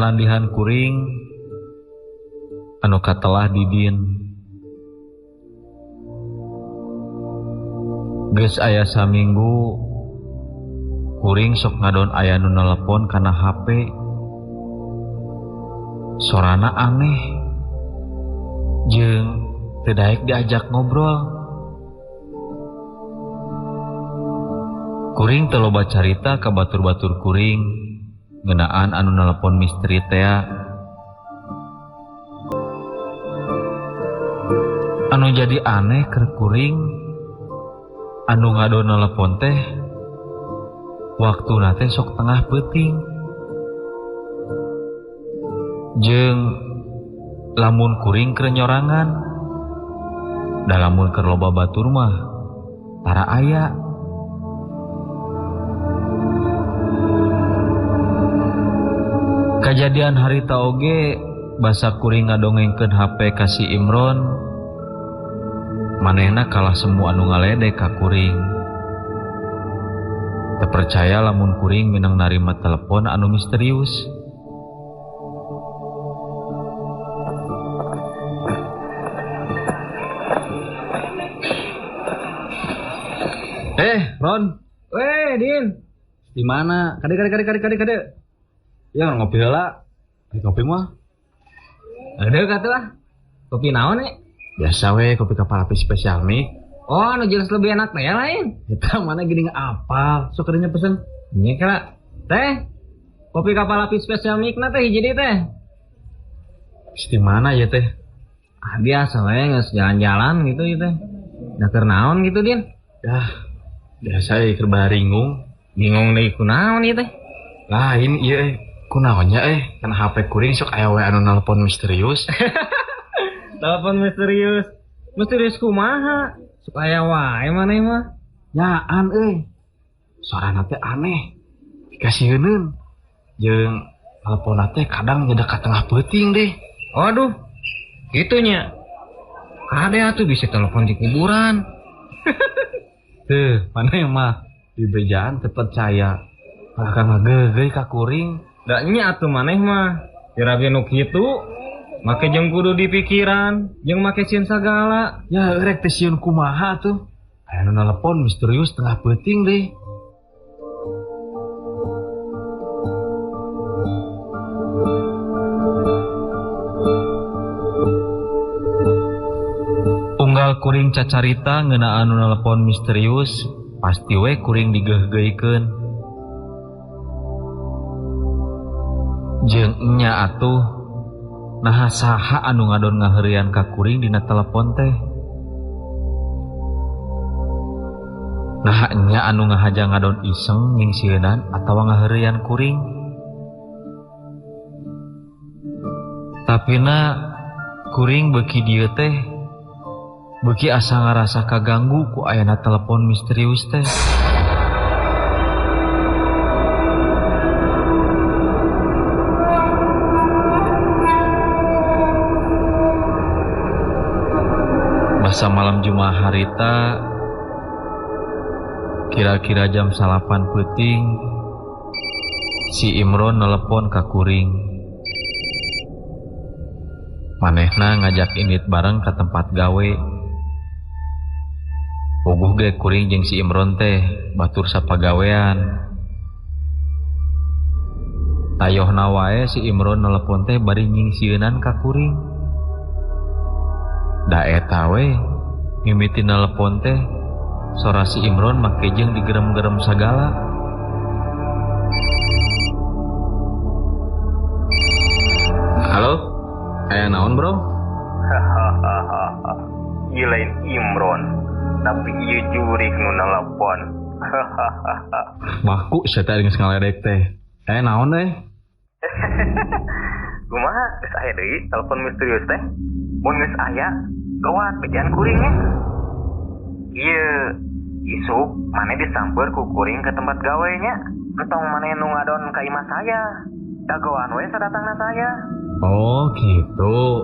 Landihan kuring anu katelah Didin. Geus aya saminggu kuring sok ngadon aya nu nelepon kana HP. Sorana aneh jeung teu daek diajak ngobrol. Kuring teu loba carita ka batur-batur kuring ngeunaan anu nelepon misteri tea. Anu jadi aneh keur kuring anu ngadon nelepon teh waktuna teh sok tengah peuting. Jeung lamun kuring keur nyorangan, da lamun keur loba batur mah tara aya. Kajadian harita oge basa kuring ngadongengkeun HP ka si Imron, manehna kalah semu anu ngaledek ka kuring. Teu percaya lamun kuring minang narima telepon anu misterius. Ron. Weh, Din. Di mana? Kade kade kade kade kade kade. Ya ngopi heula. Kopi mah. Ada kata lah. Kopi naon eh? Biasa we kopi Kapal Api spesial nih. Oh, nu jelas lebih enak ya lain. Eta mana gini ngapal. Sok kadenya pesen. Nya kira. Teh. Kopi Kapal Api spesial mikna teh hiji deui teh. Di mana ya teh? Ah, biasa we geus jalan-jalan gitu ieu teh. Da keur naon gitu, Din? Yah, biasa keur baringung. Bingung deui kunaon ieu teh? Lain ieu kunaonnya kana HP kuring sok aya we anu nelpon misterius. Telepon misterius. Misterius kumaha? Sok aya wae maneh mah. Nyaan euy. Sorana teh aneh. Dikasiheuneun. Jeung teleponna teh kadang nyedek ka tengah peuting deh. Waduh. Kitu nya. Kade atuh bisa telepon di kuburan. Tuh, maneh mah di bejaan teu percaya. Malah ngageugeuy ka kuring. Da nya atuh maneh mah. Kira ge nu kitu. Make jeung kudu dipikiran, jeung make sieun sagala. Ya rek teh sieun kumaha tuh. Aya nu nelepon misterius tengah peuting deh. Unggal kuring cacarita ngeunaan nu nelepon misterius, pasti we kuring digeugeuikeun. Jeung nya atuh naha saha anu ngadon ngaheureuyan ka kuring dina telepon teh. Naha nya anu ngahaja ngadon iseng nyingsieunan atawa ngaheureuyan kuring. Tapina kuring beuki dieu teh beuki asa ngarasa kaganggu ku ayana telepon misterius teh. Masa malam Jumat harita kira-kira jam 9 peuting si Imron nelepon ka kuring. Manehna ngajak indit bareng ka tempat gawe. Puguh ge kuring jeung si Imron teh batur sapagawean. Tayohna wae si Imron nelepon teh bari nyingsieunan ka kuring. Da eta we mimiti nelepon teh sora si Imron make jeung digerem-gerem sagala. Halo, aya naon bro? Hahaha. Ieu lain Imron, tapi ieu jurik nu nelepon. Hahaha. Baku sia teh geus ngaledek teh. Aya naon teh? Kumaha geus aya deui telepon misterius teh? Mun geus aya, gawat bejaan kuring nya. Ieu isuk maneh disamper ku kuring ke tempat gawe nya. Entong maneh nu ngadon ka imah saya. Dagoan we sadatangna saya. Oh gitu.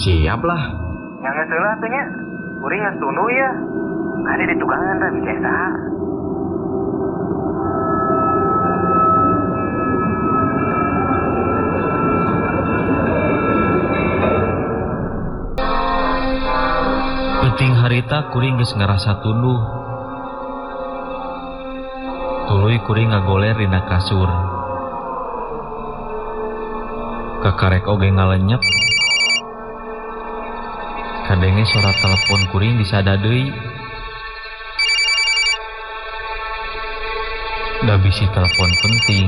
Siap lah. Yang geus heula atuh nya. Kuring geus tunduh ya. Kade di tukangan teh bisa saha. Harita kuring geus ngarasa tunduh. Tuluy kuring ngagoler dina kasur. Kakarek oge ngalenyep. Kadenge suara telepon kuring disada deui. Da bisi telepon penting.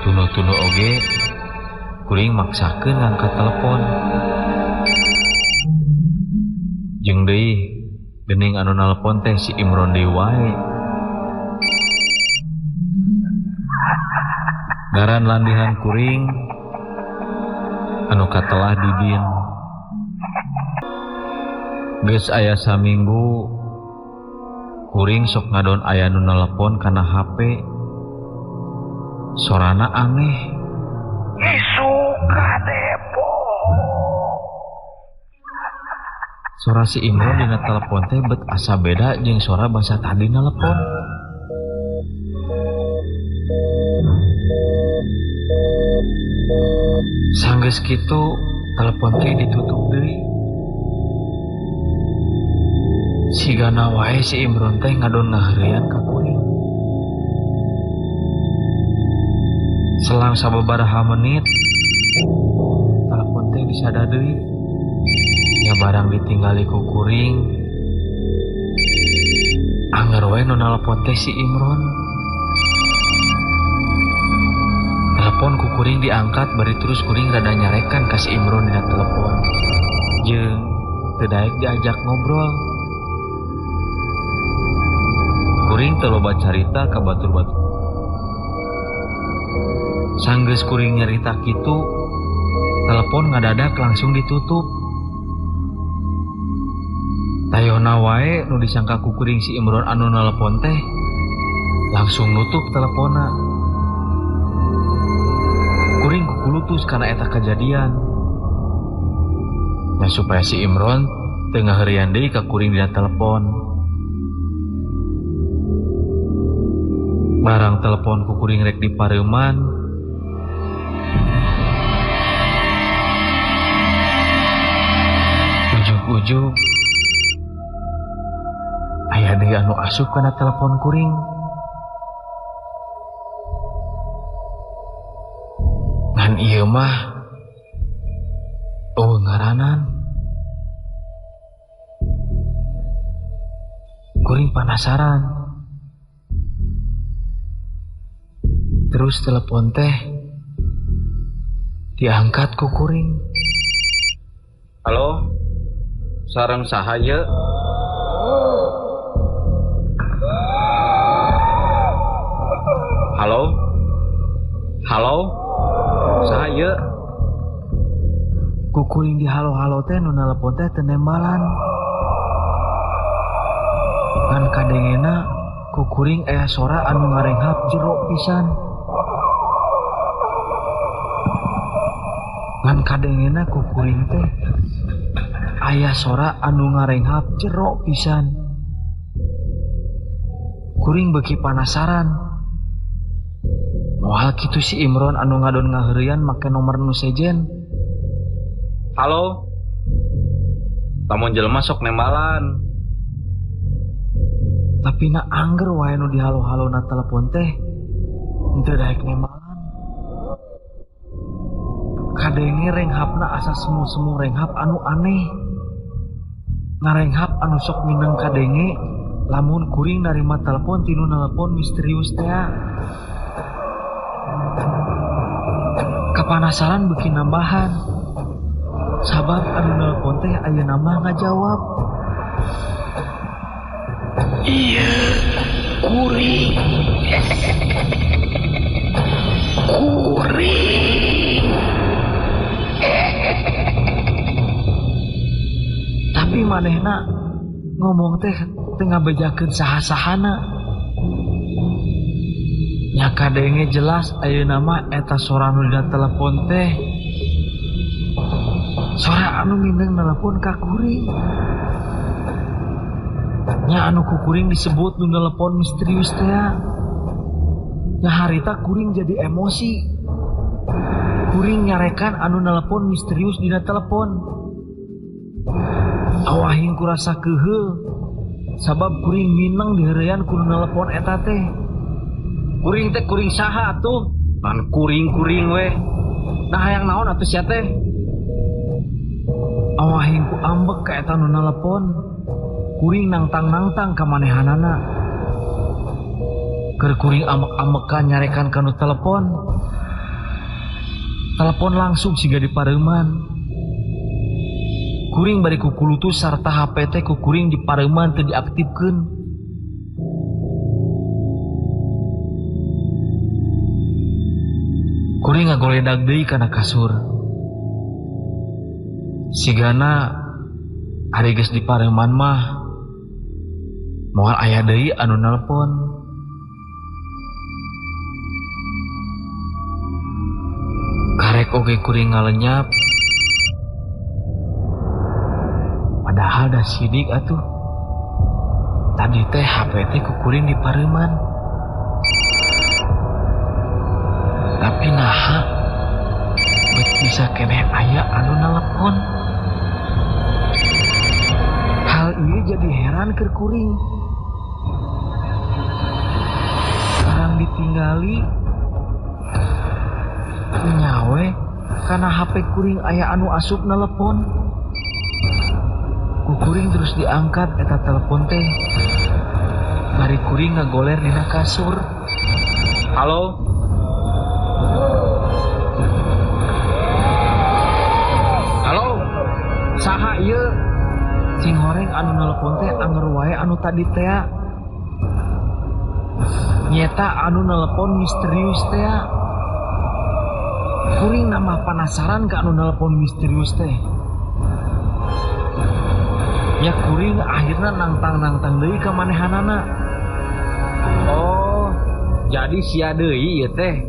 Tunduh-tunduh oge kuring maksakeun ngangkat telepon. Jeung deui geuning anu nalpon teh si Imron deui wae. Ngaran landihan kuring anu katelah Didin. Geus aya saminggu kuring sok ngadon aya nu nelepon kana HP. Sorana aneh. Isuk ka Depok. Sora si Imron dina telepon teh bet asa beda jeung sora basa tadi nelepon. Sanggeus kitu telepon teh ditutup deui. Sigana wae si Imron teh ngadon ngaheureuyan ka kuring. Selang sababaraha menit telepon teh disada deui. Ya barang ditinggali ku kuring. Angger wae nu nalpon teh si Imron. Telepon ku kuring diangkat bari terus kuring rada nyarekan ka si Imron dina telepon. Jeung teu daek diajak ngobrol. Kuring teu loba carita ka batur-batur. Sanggeus kuring nyarita kitu, telepon ngadadak langsung ditutup. Tayona wae nu disangka ku kuring si Imron anu nelepon teh langsung nutup teleponna. Kuring kukulutus kana eta kejadian. Ya supaya si Imron teu ngaheureuyan deui ka kuring dina telepon. Barang telepon ku kuring rek dipareuman, ujug-ujug aya deui anu asup kana telepon kuring. Ngan ieu mah eueuh ngaranan. Kuring panasaran. Terus telepon teh diangkat ku kuring. Halo, sareng saha ye? Halo, halo, saha ye? Ku kuring di halo-halo teh nu nelepon teh teu nembalan. Ngan kadengena ku kuring aya sora anu ngarenghap jero pisan. Ngan kadengena ku kuring teh aya sora anu ngarenghap jero pisan. Kuring beuki panasaran. Moal kitu si Imron anu ngadon ngaheureuyan make nomor nu sejen. Halo, lamun jelema sok nembalan. Tapi na angger wae nu dihalo-halo na telepon teh henteu daek nembalan. Kadenge renghapna asa semu-semu renghap anu aneh. Ngarenghap anu sok mineng kadenge lamun kuring narima telepon tinu nelepon misterius teh. Kapanasaran beuki nambahan. Sabab anu nelepon teh ayeuna mah ngajawab. Iya, kuring. Kuring. Tapi manehna ngomong teh teu ngabejakeun saha-sahana. Nya kadenge jelas ayeuna mah eta sora nu dina telepon teh sora anu mindeng nelepon ka kuring. Nya anu ku kuring disebut nu nelepon misterius teh. Nya harita kuring jadi emosi. Kuring nyarekan anu nelepon misterius dina telepon. Awahing kurasa keheul sabab kuring mineng diheureuyan ku nu nelepon eta teh. Kuring teh kuring saha atuh? Pan kuring-kuring weh. Nah hayang naon atuh sia teh? Awahing ku ambek ka eta nu nelepon. Kuring nangtang-nangtang ka manehanana. Keur kuring ambek-ambekan nyarekan ka nu telepon. Telepon langsung siga dipareuman. Kuring bari kukulutus sarta HP teh ku kuring dipareuman teu diaktifkeun. Kuring ngagoledag deui kana kasur. Sigana ari geus dipareuman mah moal aya deui anu nelpon. Karek oge kuring ngalenyap. Padahal dah sidik atuh. Tadi teh HP teh ku kuring dipareuman. Tapi naha bet bisa keneh aya anu nelepon. Hal ieu jadi heran keur kuring. Barang ditinggali nyawe kana HP kuring aya anu asup nelepon. Ku kuring terus diangkat eta telepon teh. Bari kuring ngagoler dina kasur. Halo? Halo? Saha ieu? Sing horeng anu nelepon teh anger wae anu tadi tea. Nyeta anu nelepon misterius tea. Kuring nambah penasaran ka anu nelepon misterius teh. Ya kuring akhirna nangtang-nangtang deui ka manehanana. Oh, jadi sia deui ieu teh.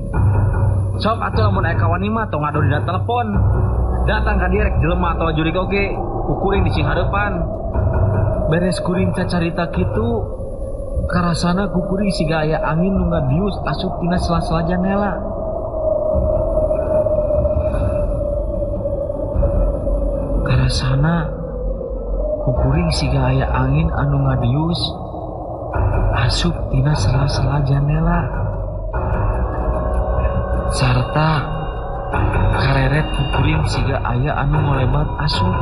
Sok atuh lamun aya kawani mah tong ngado dina telepon. Datang ka dieu rek jelema atawa jurig oge, ku kuring di sing hareupan. Beres kuring cacarita kitu, karasana ku kuring siga aya angin nu ngadius asup tina sela-sela janela. Karasana ku kuring siga aya angin anu ngadius asup tina sela-sela janela. Sarta kareret ku kuring siga aya anu ngolebat asup.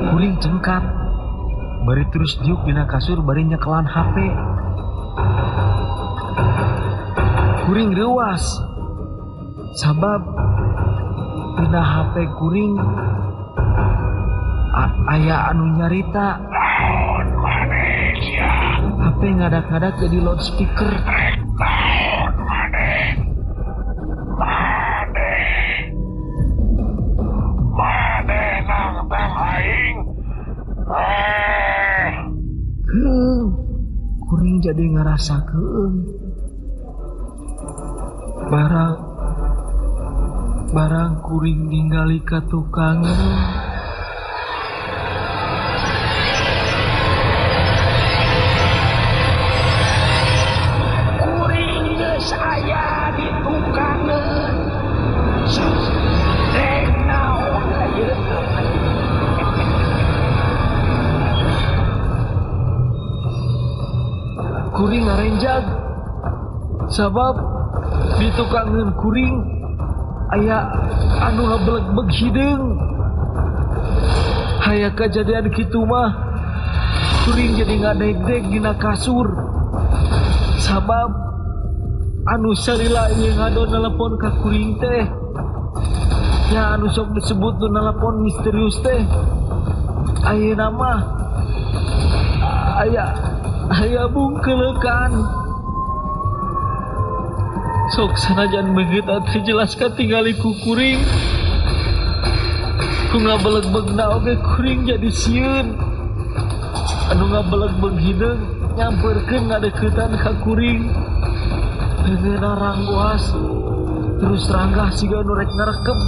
Kuring cengkat bari terus diuk dina kasur bari nyekelan HP. Kuring reuas sabab dina HP kuring aya anu nyarita. HP ngadak-ngadak jadi loudspeaker. Kuring jadi ngerasa keung. Barang kuring ningali ka tukangeun. Kuring geus aya di tukangeun. Rek naon ayeuna? Kuring ngarenjag sabab di tukangeun kuring aya anu ngabeleg-beg hideung. Haya kejadian kitu mah kuring jadi ngadeg-deg dina kasur sabab anu salila ieu ngado nelepon ka kuring teh nya anu sok disebut nu nelepon misterius teh ayeuna mah aya bungkeulekan. Sok sanajan beungeut atuh jelas katingali ku kuring. Ku ngabeleg-begna oge kuring jadi sieun. Anu ngabeleg-beg hideung nyamperkeun ngadeuketan ka kuring. Leungeunna ranggoas terus ranggah siga nu rek ngarekep.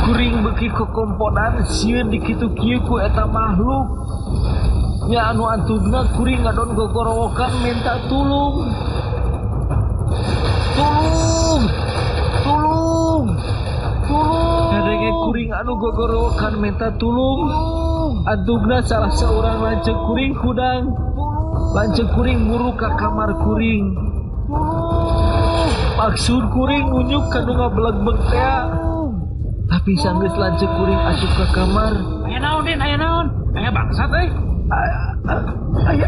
Kuring beuki kokompodan sieun dikitu kieu ku eta makhluk. Nya anu antugna kuring ngadon gogorowokan minta tulung. Tulung! Tulung! kuring anu gogorowokan menta tulung. Antugna salah seorang lanceuk kuring hudang. Lanceuk kuring muru ka kamar kuring. Maksud kuring nunjuk ka nu ngabelegbeg tea. Tapi sanggeus lanceuk kuring asup ka kamar. Aya naon Din, aya naon? Aya bangsat euy. Aya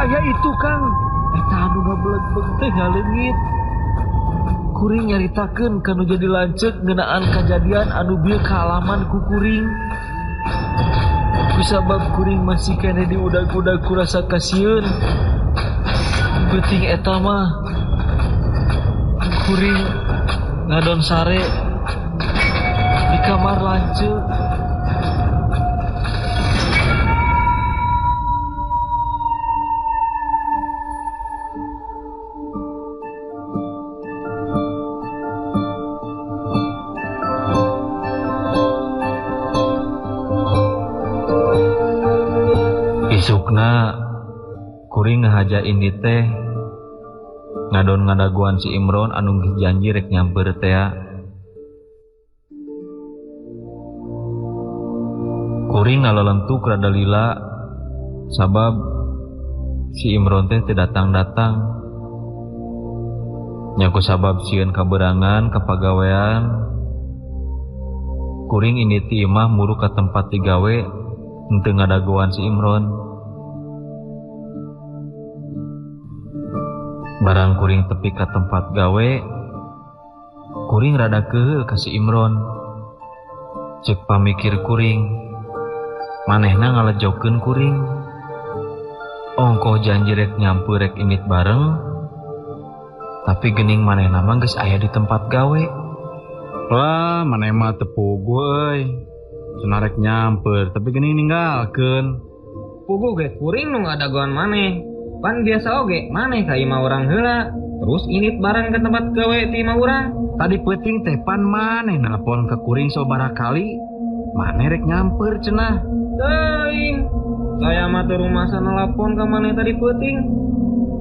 aya itu Kang. Eta anu ngabelegbeg teh ngaleungit. Kuring nyaritakeun ka nu jadi lanceuk ngeunaan kajadian anu bieu kaalaman ku kuring. Kusabab kuring masih keneh diudag-udag ku rasa kasieun. Peuting eta mah kuring ngadon sare di kamar lanceuk. Isukna kuring ngahaja ini teh ngadon ngadaguan si Imron anu geus janji rek nyamper tea. Kuring ngalalentuk rada lila sabab si Imron teh teu datang-datang. Nya ku sabab sieun kaberangan kapagawean kuring ini ti imah muru ka tempat digawe henteu ngadaguan si Imron. Barang kuring tepi ka tempat gawe, kuring rada keheul ka si Imron. Ceuk pamikir kuring, manehna ngalejokeun kuring. Ongkoh janji rek nyamper rek indit bareng, tapi geuning manehna mah geus aya di tempat gawe. Wah, maneh mah teu puguh euy. Cenah rek nyamper, tapi geuning ninggalkeun. Puguh ge kuring nu ngadagoan maneh. Pan biasa oge maneh ka imah urang heula, terus indit bareng ke tempat gawe ti imah urang. Tadi peuting teh pan maneh nelpon ka kuring sabaraha kali, maneh rek nyamper cenah. Teuing, saya mah teu rumasa nelpon ka maneh tadi peuting.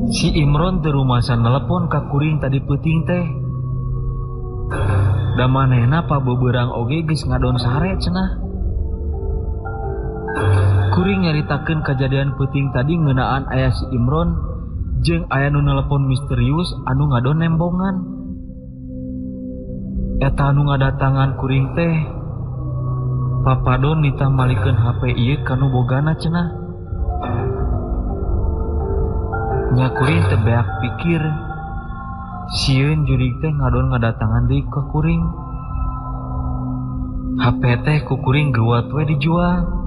Si Imron teu rumasa nelpon ka kuring tadi peuting teh. Da manehna pabeberang oge geus ngadon sare cenah. Kuring nyaritakeun kajadian peuting tadi ngeunaan aya si Imron jeung aya nu nelepon misterius anu ngadon nembongan. Eta anu ngadatangan kuring teh papadon nitah malikeun HP ieu ka nu bogana cenah. Nya kuring teu beak pikir sieun jurig teh ngadon ngadatangan deui ka kuring. HP teh ku kuring geuwat we dijual.